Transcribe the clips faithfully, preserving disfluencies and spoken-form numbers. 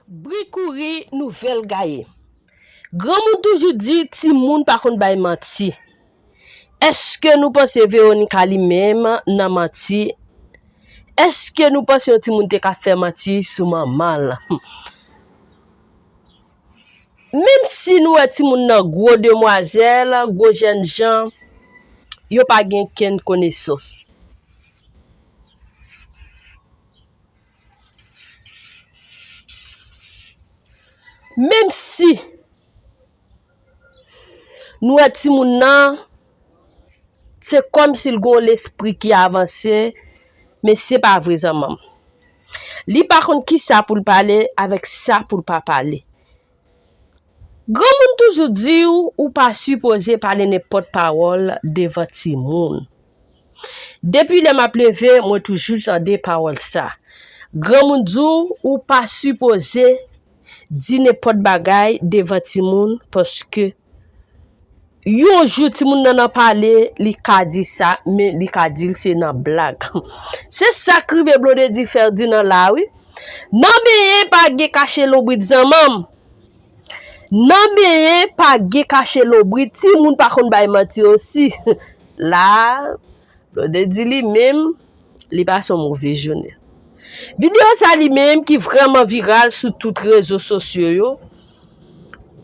Bri kouri, nouvèl gaye. Granmoun toujou di timoun pa konn bay manti. Èske nou panse Veronica li menm nan manti? Èske nou panse yon timoun te ka fè manti sou manman l? Menm si nou wè timoun nan gwo demwazèl, gwo jènjan, yo pa gen kenn konesans. Menm si nou wè timoun nan, se kòmsi l gen yon lespri ki avanse, men se pa vre zanmanm. Li pa konn kisa pou l pale avèk sa pou l pa pale. Granmoun toujou di w, ou pa sipoze pale nenpòt pawòl devan timoun. Depi lè m ap leve, mwen toujou tande pawòl sa. Granmoun di w, ou pa sipoze di nenpòt bagay devan timoun, paske yon jou timoun nan nan pale, li ka di sa, men li ka di l se nan blag. Se sa k rive Blondedy Ferdinand la, wi. Nan benyen pa gen kache lonbrit zanmanm. Nan benyen pa gen kache lonbrit, timoun pa konn bay manti osi. La, Blondedy li menm, li pase yon move jounen. Videyo sa li menm ki vrèman viral sou tout rezo sosyo yo.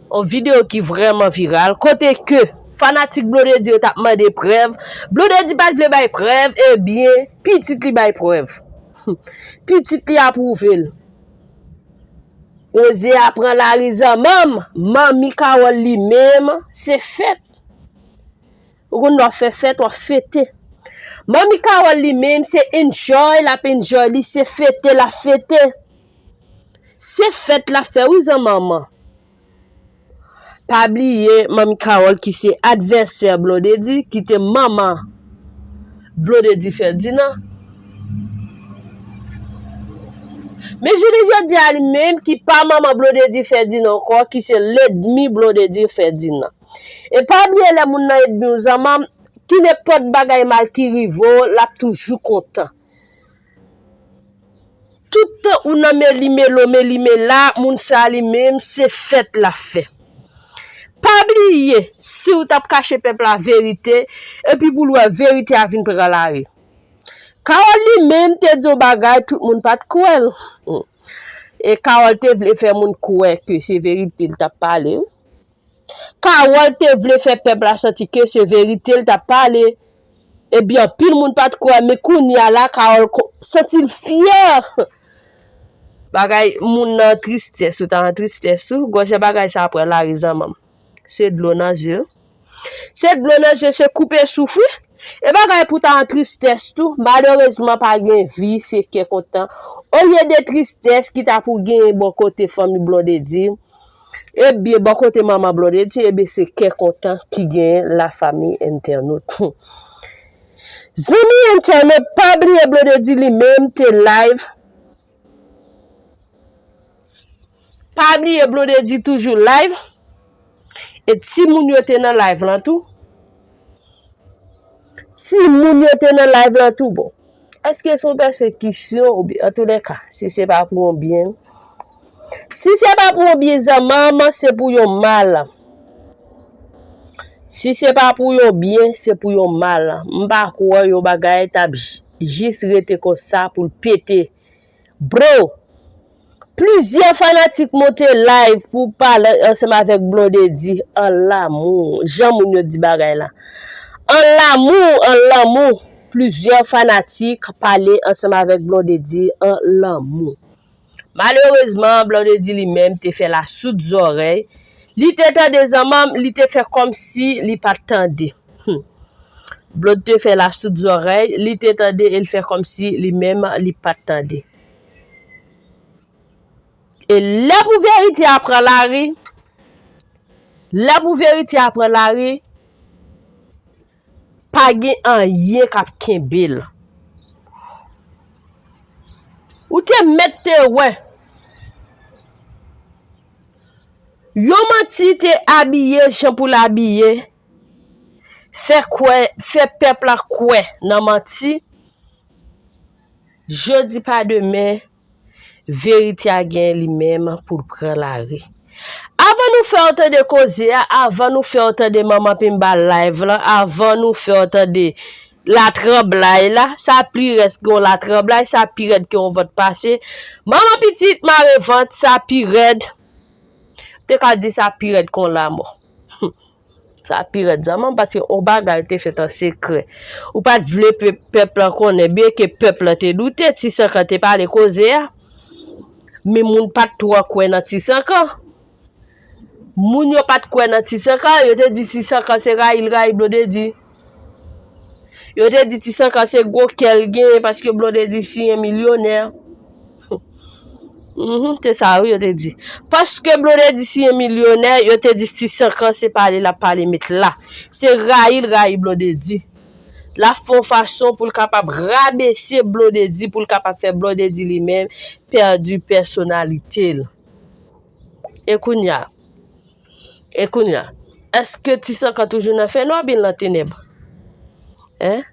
Yon videyo ki vrèman viral, kote ke fanatik Blondedy yo t ap mande prèv. Blondedy pa t vle bay prèv, ebyen, pitit li bay prèv. Pitit li apwouve l. Koze a pran lari zanmanm, manmi Carole li menm, se fèt. Ou konn lè w ap fè fèt, w ap fete. Manmi Carole li menm, se enjoy l ap enjoy li, se fete l ap fete. Se fèt l ap fè wi zanmanm. Pa bliye manmi Carole ki se advèsè Blondedy, ki te manman Blondedy Ferdinand. Men jounen jodi a li menm ki pa manman Blondedy Ferdinand ankò, ki se lènmi Blondedy Ferdinand. E pa bliye lè moun nan ènmi w zanmanm, ki nenpòt bagay mal ki rive w, l ap toujou kontan. Tout tan ou nan melimelo, melimela, moun sa li menm, se fèt l ap fè. Pa bliye, si w t ap kache pèp la verite, epi pou l wè verite a vin pran lari. Carole li menm te di yon bagay, tout moun pa t kwè l. E Carole te vle fè moun kwè ke se verite l t ap pale. Carole te vle fè pèp la santi ke se verite l t ap pale. Ebyen, anpil moun pa t kwè, men kounye a la, Carole ko-, santi l fyè. Bagay moun nan tristès, ou ta nan tristès tou. Gwo jan bagay sa pran lari zanmanm. Se dlo nan je. Se dlo nan je, se koupe souf wi. E bagay pou ta an tristès tou. Malerezman, pa gen vi, se kè kontan. Olye de tristès ki ta pou genyen bò kote fanmi Blondedy, ebyen, bò kote manman Blondedy, ebyen, se kè kontan ki genyen la fanmi entènot. Zanmi entènot, pa bliye Blondedy li menm te live. Pa bliye Blondedy toujou live. E timoun yo te nan live lan tou. Timoun yo te nan live lan tou, bon. Èske se yon pèsekisyon oubyen, antoulèka, si se pa pou yon byen, si se pa pou yon byen zanmanm, se pou yon mal. Si se pa pou yon byen, se pou yon mal. M pa kwè yon bagay t ap j-, jis rete konsa pou l pete. Bro, plizyè fanatik monte live pou pale ansanm avèk Blondedy an lamou. Jan moun yo di bagay la. An lamou, an lamou. Plizyè fanatik pale ansanm avèk Blondedy an lamou. Malerezman, Blondedy li menm te fè lasoud zòrèy. Li te tande zanmanm, li te fè kòmsi li pa t tande. Hmm. Blond te fè lasoud zòrèy, li te tande e l fè kòmsi li menm li pa t tande. E lè pou verite a pran lari, lè pou verite a pran lari, pa gen anyen k ap kenbe l. Ou te mèt te wè. Yon manti te abiye jan pou l abiye, fè kwè, fè pèp la kwè nan manti. Jodi pa demen, Verite a gen li menm pou l pran lari. Avan nou fè w tande koze a, avan nou fè w tande Manman Pimba live lan, avan nou fè w tande latranblay la, sa pi rèd ke yon latranblay, sa pi rèd ke yon vant pase. Manman pitit mare vant, sa pi rèd. Te ka di sa pi rèd ke yon lanmò. Sa pi rèd zanmanm, paske yon bagay te fèt an sekrè. Ou pa t vle pe-, pèp lan konnen, byenke pèp lan te doute, Ti Sankan te pale koze a. Men moun pa t twò kwè nan Ti Sankan. Moun yo pa t kwè nan Ti Sankan, yo te di Ti Sankan se rayi l rayi Blondedy. Yo te di Ti Sankan se gwo kè l genyen paske Blondedy siyen milyonè. Mhm, se sa wi yo te di. Paske Blondedy siyen milyonè, yo te di Ti Sankan se pale l ap pale met la. Se rayi l rayi Blondedy. L ap fè yon fason pou l kapab rabese Blondedy, pou l kapab fè Blondedy li menm pèdi pèsonalite l. E kounye a, e kounye a, èske Ti Sankan toujou nan fènwa oubyen nan tenèb? Hein?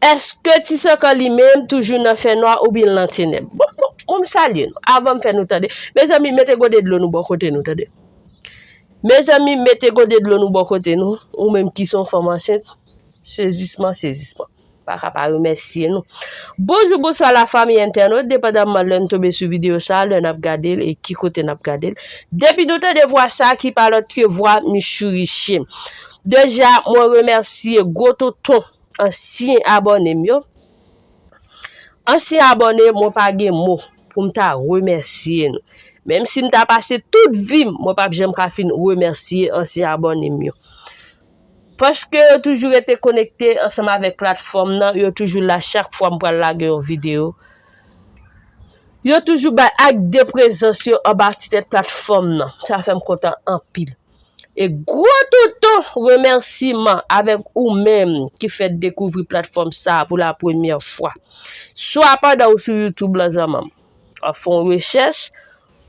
Èske Ti Sankan li menm toujou nan fènwa oubyen nan tenèb? Bon, bon, bon, m salye nou. Avan m fè nou tande. Mezanmi, mete gode dlo nou bò kote nou, tande. Mezanmi, mete gode dlo nou bò kote nou. Ou menm ki se yon fanm ansent, sezisman, sezisman. Pa ka pa remèsye nou. Bonjou, bonswa, lafanmi entènot, depandaman lè n tonbe sou videyo sa, lè n ap gade l e ki kote n ap gade l. Depi nou tande vwa sa ki pa lòt ke vwa Michou Riche. Deja, mwen remèsye gwo tonton ansyen abòne m yo. Ansyen abòne, mwen pa gen mo pou m ta remèsye nou. Menm si m ta pase tout vi m, mwen p ap janm ka fin remèsye ansyen abòne m yo. Paske yo toujou rete konekte ansanm avèk platfòm nan, yo toujou la chak fwa m pral lage yon videyo. Yo toujou bay ak de prezans yo anba ti tèt platfòm nan. Sa fè m kontan anpil. E gwo toutou remèsiman avèk ou menm ki fè dekouvri platfòm sa a pou la premyè fwa. Swa pandan ou sou YouTube lan zanmanm, w ap fè yon rechèch,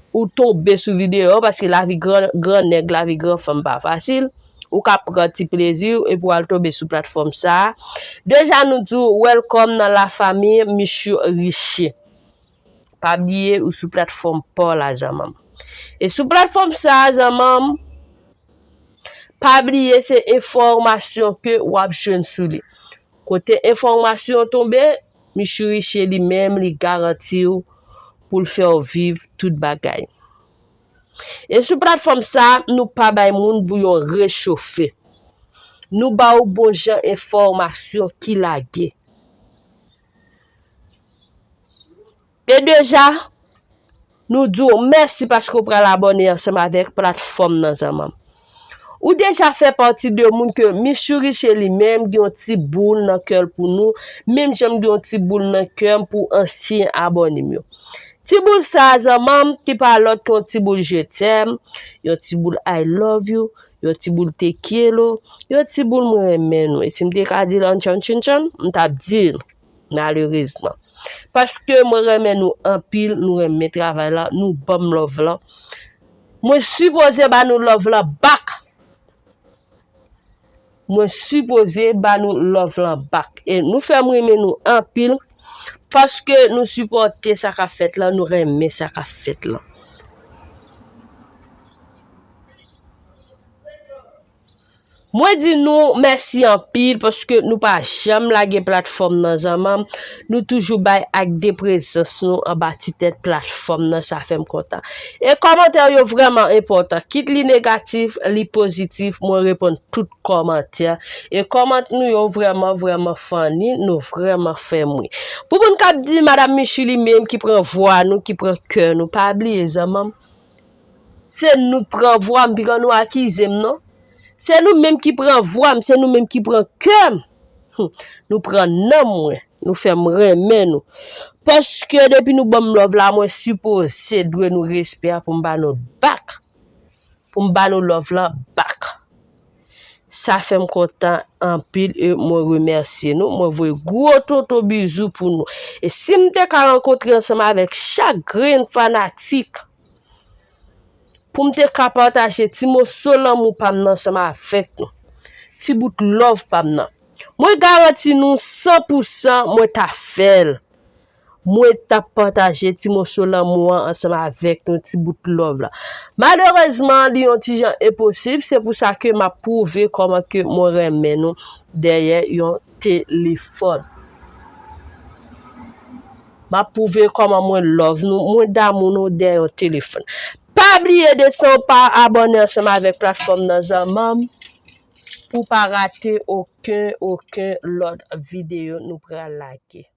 ou tonbe sou videyo, paske lavi gran, gran nèg, lavi gran fanm pa fasil. Ou ka pran ti plezi w epi w al tonbe sou platfòm sa a. Deja nou di w welcome nan lafanmi Michou Riche. Pa bliye ou sou platfòm pa w la zanmanm. E sou platfòm sa a zanmanm, pa bliye se enfòmasyon ke w ap jwenn sou li. Kote enfòmasyon tonbe, Michou Riche li menm li garanti w pou l fè w viv tout bagay. E sou platfòm sa a, nou pa bay moun bouyon rechofe. Nou ba w bon jan enfòmasyon ki lage. E deja, nou di w mèsi paske w pral abòne ansanm avèk platfòm nan zanmanm. Ou deja fè pati de moun ke Michou Riche li menm gen yon ti boul nan kè l pou nou, menm jan m gen yon ti boul nan kè m pou ansyen abòne m yo. Ti boul sa a zanmanm ki pa lòt ke yon ti boul je t'aime, yon ti boul I love you, yon ti boul te quiero, yon ti boul mwen renmen nou. E si m te ka di l an tchann tchann tchann, m t ap di l. Malerezman. Paske mwen renmen nou anpil, nou renmen travay la, nou ban m love lan. Mwen sipoze ba nou love lan back. Mwen sipoze ba nou love lan back. E nou fè m renmen nou anpil, paske nou sipòte sa k ap fèt lan, nou renmen sa k ap fèt lan. Mwen di nou mèsi anpil paske nou pa janm lage platfòm nan zanmanm. Nou toujou bay ak de prezans nou anba ti tèt platfòm nan, sa fè m kontan. E kòmantè yo vrèman enpòtan. Kit li negatif, li pozitif, mwen reponn tout kòmantè. E kòmantè nou yo vrèman, vrèman funny, nou vrèman fè m ri. Pou moun k ap di Madam Michou li menm ki pran vwa nou, ki pran kè nou, pa bliye zanmanm. Se nou pran vwa m, piga nou akize m non. Se nou menm ki pran vwa m, se nou menm ki pran kè m. Hum, nou pran nanm mwen, nou fè m renmen nou. Paske depi nou ban m love la, mwen sipoze dwe nou respè a pou m ba nou back. Pou m ba nou love la back. Sa fè m kontan anpil e mwen remèsye nou. Mwen voye gwo tonton bizou pou nou. E si m te ka rankontre ansanm avèk chak grenn fanatik, pou m te ka pataje ti moso lanmou pa m nan ansanm avèk nou. Ti bout love pa m nan. Mwen garanti nou san pou san mwen ta fè l. mwen t ap pataje ti moso lanmou an ansanm avèk nou, ti bout love la. Malerezman, li yon ti jan enposib, se pou sa ke m ap pwouve kòman ke mwen renmen nou dèyè yon telefòn. M ap pwouve kòman mwen love nou, mwen damou nou dèyè yon telefòn. Pa bliye desann pa abòne ansanm avèk platfòm nan zanmanm pou pa rate okenn, okenn lòt videyo nou pral lage.